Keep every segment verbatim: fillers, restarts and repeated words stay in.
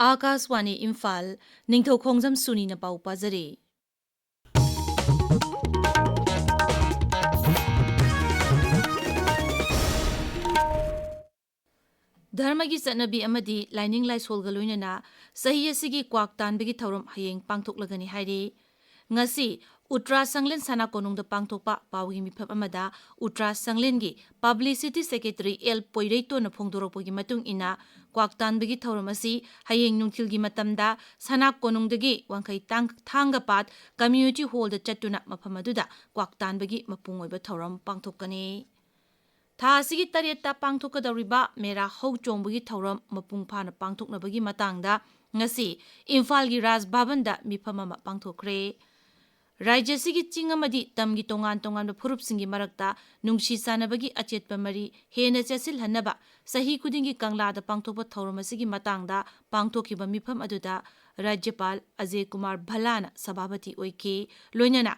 ꯑꯥꯀꯥꯁꯋꯥꯅꯤ ꯏꯝꯐꯥꯜ, ꯅꯤꯡꯊꯧ ꯈꯣꯡꯖꯝ ꯁꯨꯅꯤꯅ ꯄꯥꯎ ꯄꯥꯖꯔꯤ꯫ ꯙꯔꯃꯒꯤ ꯆꯠꯅꯕꯤ ꯑꯃꯗꯤ ꯂꯥꯏꯅꯤꯡ ꯂꯥꯏꯁꯣꯜꯒ ꯂꯣꯏꯅꯅ ꯆꯍꯤ ꯑꯁꯤꯒꯤ ꯀ꯭ꯋꯥꯛ ꯇꯥꯟꯕꯒꯤ ꯊꯧꯔꯝ ꯍꯌꯦꯡ ꯄꯥꯡꯊꯣꯛꯂꯒꯅꯤ ꯍꯥꯏꯔꯤ꯫ ꯉꯁꯤ ꯎꯇ꯭ꯔꯥ ꯁꯪꯂꯦꯟ ꯁꯅꯥ ꯀꯣꯅꯨꯡꯗ ꯄꯥꯡꯊꯣꯛꯄ ꯄꯥꯎꯒꯤ ꯃꯤꯐꯝ ꯑꯃꯗ ꯎꯇ꯭ꯔꯥ ꯁꯪꯂꯦꯟꯒꯤ ꯄꯕ꯭ꯂꯤꯁꯤꯇꯤ ꯁꯦꯀ꯭ꯔꯦꯇꯔꯤ ꯑꯦꯜ ꯄꯣꯏꯔꯩꯇꯣꯟꯅ ꯐꯣꯡꯗꯣꯔꯛꯄꯒꯤ ꯃꯇꯨꯡ ꯏꯟꯅ, ꯀ꯭ꯋꯥꯛ ꯇꯥꯟꯕꯒꯤ ꯊꯧꯔꯝ ꯑꯁꯤ ꯍꯌꯦꯡ ꯅꯨꯡꯊꯤꯜꯒꯤ ꯃꯇꯝꯗ ꯁꯅꯥ ꯀꯣꯅꯨꯡꯗꯒꯤ ꯋꯥꯡꯈꯩ ꯇꯥꯡ-, ꯊꯥꯡꯒꯄꯥꯠ ꯀꯝꯃ꯭ꯌꯨꯅꯤꯇꯤ ꯍꯣꯜꯗ ꯆꯠꯇꯨꯅ ꯃꯐꯝ ꯑꯗꯨꯗ ꯀ꯭ꯋꯥꯛ ꯇꯥꯟꯕꯒꯤ ꯃꯄꯨꯡ ꯑꯣꯏꯕ ꯊꯧꯔꯝ ꯄꯥꯡꯊꯣꯛꯀꯅꯤ꯫ ꯊꯥ ꯑꯁꯤꯒꯤ ꯇꯔꯦꯠꯇ ꯄꯥꯡꯊꯣꯛꯀꯗꯧꯔꯤꯕ ꯃꯦꯔꯥ ꯍꯧ ꯆꯣꯡꯕꯒꯤ ꯊꯧꯔꯝ ꯃꯄꯨꯡ ꯐꯥꯅ ꯄꯥꯡꯊꯣꯛꯅꯕꯒꯤ ꯃꯇꯥꯡꯗ ꯉꯁꯤ ꯏꯝꯐꯥꯜꯒꯤ ꯔꯥꯖ ꯚꯕꯟꯗ ꯃꯤꯐꯝ ꯑꯃ ꯄꯥꯡꯊꯣꯛꯈ꯭ꯔꯦ꯫ ꯔꯥꯖ꯭ꯌꯁꯤꯒꯤ ꯆꯤꯡ ꯑꯃꯗꯤ ꯇꯝꯒꯤ ꯇꯣꯉꯥꯟ ꯇꯣꯉꯥꯟꯕ ꯐꯨꯔꯨꯞꯁꯤꯡꯒꯤ ꯃꯔꯛꯇ ꯅꯨꯡꯁꯤ ꯆꯥꯟꯅꯕꯒꯤ ꯑꯆꯦꯠꯄ ꯃꯔꯤ ꯍꯦꯟꯅ ꯆꯦꯠꯁꯤꯜꯍꯟꯅꯕ ꯆꯍꯤ ꯈꯨꯗꯤꯡꯒꯤ ꯀꯪꯂꯥꯗ ꯄꯥꯡꯊꯣꯛꯄ ꯊꯧꯔꯝ ꯑꯁꯤꯒꯤ ꯃꯇꯥꯡꯗ ꯄꯥꯡꯊꯣꯛꯈꯤꯕ ꯃꯤꯐꯝ ꯑꯗꯨꯗ ꯔꯥꯖ꯭ꯌꯄꯥꯜ ꯑꯖꯌ ꯀꯨꯃꯥꯔ ꯚꯜꯂꯥꯅ ꯁꯚꯥꯄꯇꯤ ꯑꯣꯏꯈꯤ꯫ ꯂꯣꯏꯅꯅ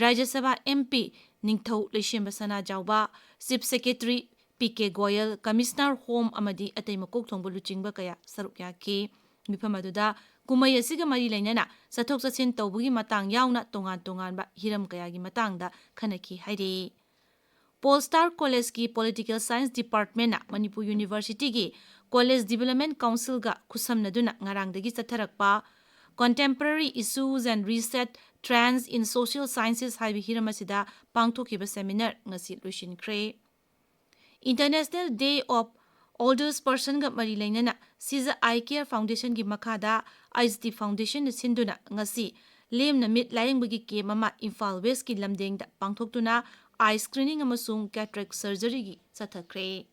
ꯔꯥꯖ꯭ꯌ ꯁꯚꯥ ꯑꯦꯝ ꯄꯤ ꯅꯤꯡꯊꯧ ꯂꯩꯁꯦꯝꯕ ꯁꯅꯥꯖꯥꯎꯕ, chief secretary P K Goyal, commissioner home ꯑꯃꯗꯤ ꯑꯇꯩ ꯃꯀꯣꯛ ꯊꯣꯡꯕ ꯂꯨꯆꯤꯡꯕ ꯀꯌꯥ ꯁꯔꯨꯛ ꯌꯥꯈꯤ꯫ ꯃꯤꯐꯝ ꯑꯗꯨꯗ ꯀꯨꯝꯍꯩ ꯑꯁꯤꯒ ꯃꯔꯤ ꯂꯩꯅꯅ ꯆꯠꯊꯣꯛ ꯆꯠꯁꯤꯟ ꯇꯧꯕꯒꯤ ꯃꯇꯥꯡ ꯌꯥꯎꯅ ꯇꯣꯉꯥꯟ ꯇꯣꯉꯥꯟꯕ ꯍꯤꯔꯝ ꯀꯌꯥꯒꯤ ꯃꯇꯥꯡꯗ ꯈꯟꯅꯈꯤ ꯍꯥꯏꯔꯤ꯫ ꯄꯣꯜ ꯁ꯭ꯇꯥꯔ ꯀꯣꯂꯦꯖꯀꯤ ꯄꯣꯂꯤꯇꯤꯀꯦꯜ ꯁꯥꯏꯟꯁ ꯗꯤꯄꯥꯔꯠꯃꯦꯟꯅ ꯃꯅꯤꯄꯨꯔ ꯌꯨꯅꯤꯚꯔꯁꯤꯇꯤꯒꯤ ꯀꯣꯂꯦꯖ ꯗꯤꯕꯦꯂꯞꯃꯦꯟ ꯀꯥꯎꯟꯁꯤꯜꯒ ꯈꯨꯠꯁꯝꯅꯗꯨꯅ ꯉꯔꯥꯡꯗꯒꯤ ꯆꯠꯊꯔꯛꯄ Contemporary Issues and Reset Trends in Social Sciences ꯍꯥꯏꯕ ꯍꯤꯔꯝ ꯑꯁꯤꯗ ꯄꯥꯡꯊꯣꯛꯈꯤꯕ ꯁꯦꯃꯤꯅꯥꯔ ꯉꯁꯤ ꯂꯣꯏꯁꯤꯟꯈ꯭ꯔꯦ꯫ International Day of Older Personꯒ ꯃꯔꯤ ꯂꯩꯅꯅ ꯁꯤꯖ ꯑꯥꯏ ꯀꯦꯌꯔ ꯐꯥꯎꯟꯗꯦꯁꯟꯒꯤ ꯃꯈꯥꯗ ꯑꯥꯏꯁꯇꯤ ꯐꯥꯎꯟꯗꯦꯁꯟꯅ ꯁꯤꯟꯗꯨꯅ ꯉꯁꯤ ꯂꯦꯝꯅ ꯃꯤꯠ ꯂꯥꯌꯦꯡꯕꯒꯤ ꯀꯦꯝ ꯑꯃ ꯏꯝꯐꯥꯜ ꯋꯦꯁꯀꯤ ꯂꯝꯗꯦꯡꯗ ꯄꯥꯡꯊꯣꯛꯇꯨꯅ ꯑꯥꯏ ꯁ꯭ꯀ꯭ꯔꯤꯅꯤꯡ ꯑꯃꯁꯨꯡ ꯀꯦꯇꯔꯦꯛ ꯁꯔꯖꯔꯤꯒꯤ ꯆꯠꯊꯈ꯭ꯔꯦ꯫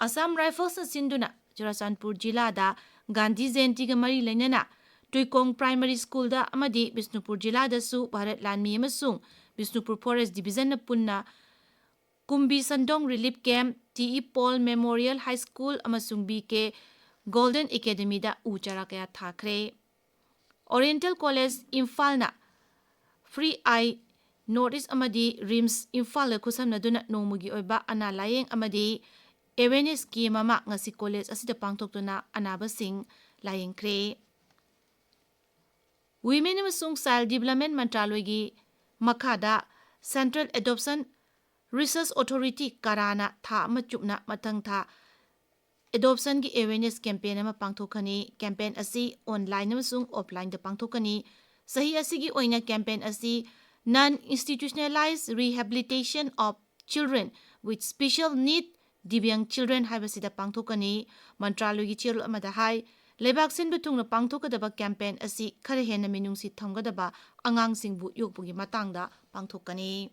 ꯑꯁꯥꯝ ꯔꯥꯏꯐꯜꯁꯅ ꯁꯤꯟꯗꯨꯅ ꯆꯨꯔꯥꯆꯥꯟꯄꯨꯔ ꯖꯤꯂꯥꯗ ꯒꯥꯟꯙꯤ ꯖꯌꯟꯇꯤꯒ ꯃꯔꯤ ꯂꯩꯅꯅ ꯇꯨꯏꯀꯣꯡ ꯄ꯭ꯔꯥꯏꯃꯔꯤ ꯁ꯭ꯀꯨꯜꯗ ꯑꯃꯗꯤ ꯕꯤꯁꯅꯨꯄꯨꯔ ꯖꯤꯂꯥꯗꯁꯨ ꯚꯥꯔꯠ ꯂꯥꯟꯃꯤ ꯑꯃꯁꯨꯡ ꯕꯤꯁꯅꯨꯄꯨꯔ ꯐꯣꯔꯦꯁ ꯗꯤꯕꯤꯖꯟꯅ ꯄꯨꯟꯅ ꯀꯨꯝꯕꯤ ꯁꯟꯗꯣꯡ relief camp, T E Paul memorial high school ꯑꯃꯁꯨꯡ ꯕꯤ ꯀꯦ ꯒꯣꯜꯗꯟ ꯑꯦꯀꯥꯗꯃꯤꯗ ꯎ ꯆꯥꯔꯥ ꯀꯌꯥ ꯊꯥꯈ꯭ꯔꯦ꯫ ꯑꯣꯔꯤꯌꯦꯟꯇꯦꯜ ꯀꯣꯂꯦꯖ ꯏꯝꯐꯥꯜꯅ ꯐ꯭ꯔꯤ ꯑꯥꯏ ꯅꯣꯔꯠ ꯏꯁ ꯑꯃꯗꯤ ꯔꯤꯝꯁ ꯏꯝꯐꯥꯜꯒ ꯈꯨꯠꯁꯝꯅꯗꯨꯅ ꯅꯣꯡꯃꯒꯤ ꯑꯣꯏꯕ ꯑꯅꯥ ꯂꯥꯌꯦꯡ ꯑꯃꯗꯤ ꯑꯦꯋꯦꯔꯅꯦꯁ ꯀꯦꯝ ꯑꯃ ꯉꯁꯤ ꯀꯣꯂꯦꯖ ꯑꯁꯤꯗ ꯄꯥꯡꯊꯣꯛꯇꯨꯅ ꯑꯅꯥꯕꯁꯤꯡ ꯂꯥꯌꯦꯡꯈ꯭ꯔꯦ꯫ ꯋꯤꯃꯦꯟ ꯑꯃꯁꯨꯡ ꯆꯥꯏꯜ ꯗꯤꯕꯂꯞꯃꯦꯟ ꯃꯟꯇ꯭ꯔꯥꯂꯣꯏꯒꯤ ꯃꯈꯥꯗ ꯁꯦꯟꯇ꯭ꯔꯦꯜ ꯑꯦꯗꯣꯞꯁꯟ ꯔꯤꯁꯔꯁ ꯑꯣꯊꯣꯔꯤꯇꯤ, ꯀꯥꯔꯥꯅ ꯊꯥ ꯑꯃ ꯆꯨꯞꯅ ꯃꯊꯪ ꯊꯥ ꯑꯦꯗꯣꯞꯁꯟꯒꯤ ꯑꯦꯋꯦꯔꯅꯦꯁ ꯀꯦꯝꯄꯦꯟ ꯑꯃ ꯄꯥꯡꯊꯣꯛꯀꯅꯤ꯫ ꯀꯦꯝꯄꯦꯟ ꯑꯁꯤ ꯑꯣꯟꯂꯥꯏꯟ ꯑꯃꯁꯨꯡ ꯑꯣꯐꯂꯥꯏꯟꯗ ꯄꯥꯡꯊꯣꯛꯀꯅꯤ꯫ ꯆꯍꯤ ꯑꯁꯤꯒꯤ ꯑꯣꯏꯅ ꯀꯦꯝꯄꯦꯟ ꯑꯁꯤ Non Institutionalized Rehabilitation of Children with Special Need, ꯗꯤꯕ꯭ꯌꯥꯡ ꯆꯤꯜꯗ꯭ꯔꯦꯟ ꯍꯥꯏꯕꯁꯤꯗ ꯄꯥꯡꯊꯣꯛꯀꯅꯤ꯫ ꯃꯟꯇ꯭ꯔꯥꯂꯣꯏꯒꯤ ꯆꯦꯔꯣꯜ ꯑꯃꯗ ꯍꯥꯏ, ꯂꯩꯕꯥꯛ ꯁꯤꯟꯕ ꯊꯨꯡꯅ ꯄꯥꯡꯊꯣꯛꯀꯗꯕ ꯀꯦꯝꯄꯦꯟ ꯑꯁꯤ ꯈꯔ ꯍꯦꯟꯅ ꯃꯤꯅꯨꯡꯁꯤ ꯊꯝꯒꯗꯕ ꯑꯉꯥꯡꯁꯤꯡꯕꯨ ꯌꯣꯛꯄꯒꯤ ꯃꯇꯥꯡꯗ ꯄꯥꯡꯊꯣꯛꯀꯅꯤ꯫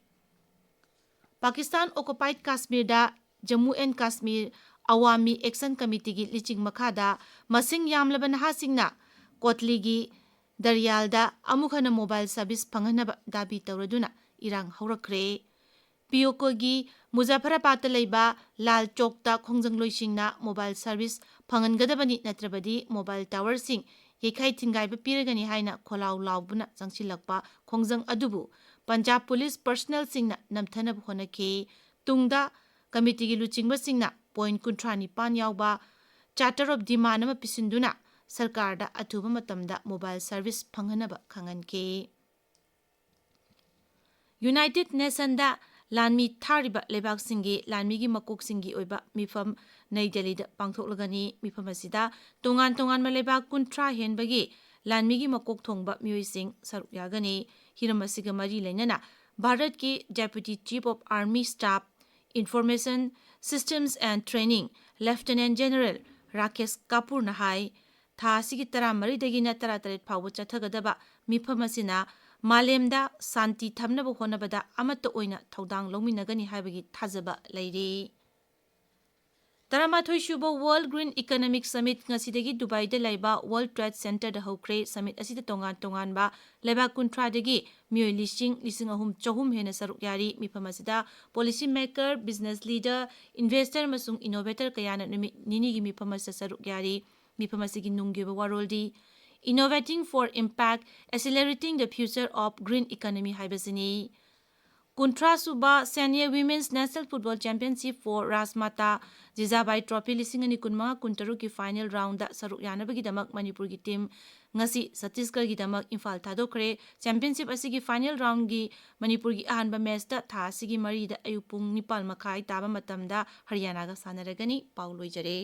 Pakistan ꯑꯣꯀꯨꯄꯥꯏꯗ ꯀꯥꯁꯃꯤꯔꯗ Jammu and Kashmir Awami action ꯀꯃꯤꯇꯤꯒꯤ ꯂꯤꯆꯤꯡ ꯃꯈꯥꯗ ꯃꯁꯤꯡ ꯌꯥꯝꯂꯕ ꯅꯍꯥꯁꯤꯡꯅ ꯀꯣꯠꯂꯤꯒꯤ ꯗꯔꯌꯥꯜꯗ ꯑꯃꯨꯛ ꯍꯟꯅ ꯃꯣꯕꯥꯏꯜ ꯁꯔꯚꯤꯁ ꯐꯪꯍꯟꯅꯕ ꯗꯥꯕꯤ ꯇꯧꯔꯗꯨꯅ ꯏꯔꯥꯡ ꯍꯧꯔꯛꯈ꯭ꯔꯦ꯫ ꯄꯤꯌꯣꯀꯣꯒꯤ ꯃꯨꯖꯥꯐꯔꯥꯕꯥꯗꯇ ꯂꯩꯕ ꯂꯥꯜ ꯆꯧꯛꯇ ꯈꯣꯡꯖꯪꯂꯣꯏꯁꯤꯡꯅ ꯃꯣꯕꯥꯏꯜ ꯁꯔꯚꯤꯁ ꯐꯪꯍꯟꯒꯗꯕꯅꯤ, ꯅꯠꯇ꯭ꯔꯕꯗꯤ ꯃꯣꯕꯥꯏꯜ ꯇꯥꯋꯔꯁꯤꯡ ꯌꯩꯈꯥꯏ ꯊꯤꯟꯒꯥꯏꯕ ꯄꯤꯔꯒꯅꯤ ꯍꯥꯏꯅ ꯈꯣꯜꯂꯥꯎ ꯂꯥꯎꯗꯨꯅ ꯆꯪꯁꯤꯜꯂꯛꯄ ꯈꯣꯡꯖꯪ ꯑꯗꯨꯕꯨ ꯄꯟꯖꯥꯕ ꯄꯨꯂꯤꯁ ꯄꯔꯁꯅꯦꯜꯁꯤꯡꯅ ꯅꯝꯊꯅꯕ ꯍꯣꯠꯅꯈꯤ꯫ ꯇꯨꯡꯗ ꯀꯃꯤꯇꯤꯒꯤ ꯂꯨꯆꯤꯡꯕꯁꯤꯡꯅ ꯄꯣꯏꯟꯠ ꯀꯨꯟꯊ꯭ꯔꯥ ꯅꯤꯄꯥꯟ ꯌꯥꯎꯕ ꯆꯥꯔꯇꯔ ꯑꯣꯐ ꯗꯤꯃꯥꯟ ꯑꯃ ꯄꯤꯁꯤꯟꯗꯨꯅ ꯁꯔꯀꯥꯔꯗ ꯑꯊꯨꯕ ꯃꯇꯝꯗ ꯃꯣꯕꯥꯏꯜ ꯁꯔꯚꯤꯁ ꯐꯪꯍꯟꯅꯕ ꯈꯪꯍꯟꯈꯤ꯫ ꯌꯨꯅꯥꯏꯇꯦꯗ ꯅꯦꯁꯟꯗ ꯂꯥꯟꯃꯤ ꯊꯥꯔꯤꯕ ꯂꯩꯕꯥꯛꯁꯤꯡꯒꯤ ꯂꯥꯟꯃꯤꯒꯤ ꯃꯀꯣꯛꯁꯤꯡꯒꯤ ꯑꯣꯏꯕ ꯃꯤꯐꯝ ꯅꯩ ꯗꯦꯜꯂꯤꯗ ꯄꯥꯡꯊꯣꯛꯂꯒꯅꯤ꯫ ꯃꯤꯐꯝ ꯑꯁꯤꯗ ꯇꯣꯉꯥꯟ ꯇꯣꯉꯥꯟꯕ ꯂꯩꯕꯥꯛ ꯀꯨꯟꯊ꯭ꯔꯥ ꯍꯦꯟꯕꯒꯤ ꯂꯥꯟꯃꯤꯒꯤ ꯃꯀꯣꯛ ꯊꯣꯡꯕ ꯃꯤꯑꯣꯏꯁꯤꯡ ꯁꯔꯨꯛ ꯌꯥꯒꯅꯤ꯫ ꯍꯤꯔꯝ ꯑꯁꯤꯒ ꯃꯔꯤ ꯂꯩꯅꯅ ꯚꯥꯔꯠꯀꯤ Deputy Chief of Army Staff, Information Systems and Training, Lieutenant General Rakesh ꯀꯥꯄꯨꯔꯅ ꯍꯥꯏ, ꯊꯥ ꯑꯁꯤꯒꯤ ꯇꯔꯥꯃꯔꯤꯗꯒꯤꯅ ꯇꯔꯥꯇꯔꯦꯠ ꯐꯥꯎꯕ ꯆꯠꯊꯒꯗꯕ ꯃꯤꯐꯝ ꯑꯁꯤꯅ ꯃꯥꯂꯦꯝꯗ ꯁꯥꯟꯇꯤ ꯊꯝꯅꯕ ꯍꯣꯠꯅꯕꯗ ꯑꯃꯠꯇ ꯑꯣꯏꯅ ꯊꯧꯗꯥꯡ ꯂꯧꯃꯤꯟꯅꯒꯅꯤ ꯍꯥꯏꯕꯒꯤ ꯊꯥꯖꯕ ꯂꯩꯔꯤ꯫ ꯇꯔꯥꯃꯥꯊꯣꯏ ꯁꯨꯕ World Green Economic Summit ꯉꯁꯤꯗꯒꯤ ꯗꯨꯕꯥꯏꯗ ꯂꯩꯕ World Trade Centerꯗ ꯍꯧꯈ꯭ꯔꯦ꯫ Summit ꯑꯁꯤꯗ ꯇꯣꯉꯥꯟ ꯇꯣꯉꯥꯟꯕ ꯂꯩꯕꯥꯛ ꯀꯨꯟꯊ꯭ꯔꯥꯗꯒꯤ ꯃꯤꯑꯣꯏ ꯂꯤꯁꯤꯡ, ꯂꯤꯁꯤꯡ ꯑꯍꯨꯝ ꯆꯍꯨꯝ ꯍꯦꯟꯅ ꯁꯔꯨꯛ ꯌꯥꯔꯤ꯫ ꯃꯤꯐꯝ ꯑꯁꯤꯗ policy maker, business leader, investor ꯑꯃꯁꯨꯡ innovator ꯀꯌꯥꯅ ꯅꯨꯃꯤꯠ ꯅꯤꯅꯤꯒꯤ ꯃꯤꯐꯝ ꯑꯁꯤꯗ ꯁꯔꯨꯛ ꯌꯥꯔꯤ꯫ ꯃꯤꯐꯝ ꯑꯁꯤꯒꯤ ꯅꯨꯡꯒꯤ ꯑꯣꯏꯕ ꯋꯥꯔꯣꯜꯗꯤ Innovating for Impact, Accelerating the Future of Green Economy ꯍꯥꯏꯕꯁꯤꯅꯤ꯫ ꯀꯨꯟꯊ꯭ꯔꯥ ꯁꯨꯕ Senior Women's National Football Championship for Rajmata Jijabai Trophy ꯂꯤꯁꯤꯡ ꯑꯅꯤ ꯀꯨꯟꯃꯉꯥ ꯀꯨꯟꯇꯔꯨꯛꯀꯤ final round ꯗ ꯁꯔꯨꯛ ꯌꯥꯅꯕꯒꯤꯗꯃꯛ ꯃꯅꯤꯄꯨꯔꯒꯤ team ꯉꯁꯤ ꯆꯇꯤꯁꯒꯔꯒꯤꯗꯃꯛ ꯏꯝꯐꯥꯜ ꯊꯥꯗꯣꯛꯈ꯭ꯔꯦ꯫ Championship ꯑꯁꯤꯒꯤ final round ꯒꯤ ꯃꯅꯤꯄꯨꯔꯒꯤ ꯑꯍꯥꯟꯕ match ꯇ ꯊꯥ ꯑꯁꯤꯒꯤ ꯃꯔꯤꯗ ꯑꯌꯨꯛ ꯄꯨꯡ ꯅꯤꯄꯥꯜ ꯃꯈꯥꯏ ꯇꯥꯕ ꯃꯇꯝꯗ ꯍꯔꯤꯌꯥꯅꯥꯒ ꯁꯥꯟꯅꯔꯒꯅꯤ꯫ ꯄꯥꯎ ꯂꯣꯏꯖꯔꯦ꯫